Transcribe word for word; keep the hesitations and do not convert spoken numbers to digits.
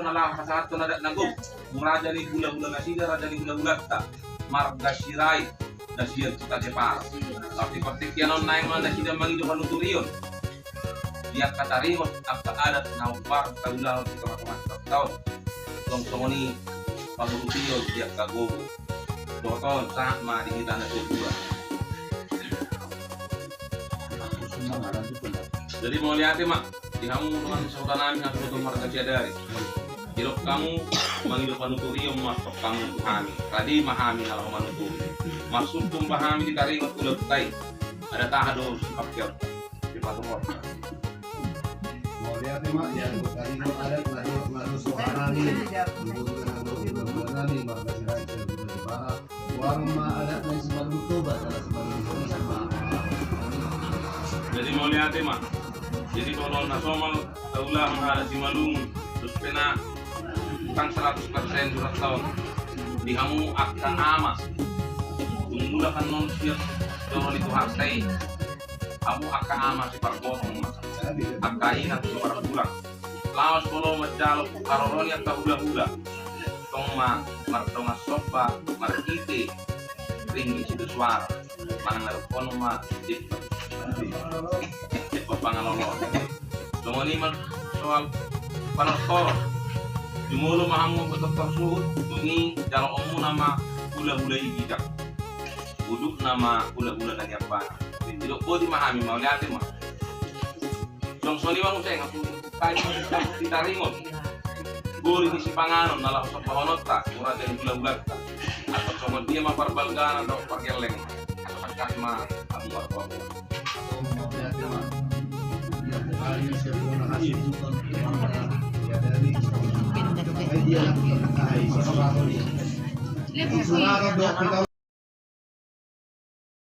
Ala hasahathon adat na gok, raja ni hulahula nasida, raja ni hulahulanta, marga Sirait, na sian Huta Jepara. Laos di partingkian on naeng ma nasida mangido panuturion di angka taringot angka adat na umbar taulahon di tongatonga ni huta on. Tong songon i pangurupion di angka gogo. Dohot on sahat ma di hita na tua-tua. Jadi mauliate ma di hamu dongan sahuta nami, hasuhuton marga Siadari. Didok hamu mangido panuturion ma tong hamu tu hami. Rade ma hami na laho manuturi. Marsungkun ma hami di taringot ulaonta i. Adat aha do sipake on? Sipatuhor. Mauliate ma, ia, taringot adat na do, na do soha nami. Ibu na do, ibu na nami, marga Sirait, sian Huta Jepara. Warung ma adat na Simalungun Toba, adat Simalungun Toba sama. Jadi mauliate ma. Jadi molo na somal taulahon adat Simalungun, terus pe na tang seratus persen surat taon. Di hamu angka ama. Dung mulak annon sian joro ni Tuhanta i. Hamu angka ama sipargotong ma. Angka inang sipartulang. Laos molo manjalo haroro ni angka hulahula. Tong ma mardongan somba, marhite ringgit sido suara. Manang na dohonon ma, dek, dek pangalolo. Songon i ma soal panortoron. Jumolo ma hamu patortor suhut, dung i jaloonmuna ma hulahula i gijang. Udutna ma hulahula na nian bana. Didok boti ma hami, mauliate ma. Songon i ma muse, taringot. Gori ni sipanganon na laho sombahononta, mura jadi hulahulanta. Atau songon dia ma parbalgana dohot pargelleng. Atau tangkas ma hamu margogo.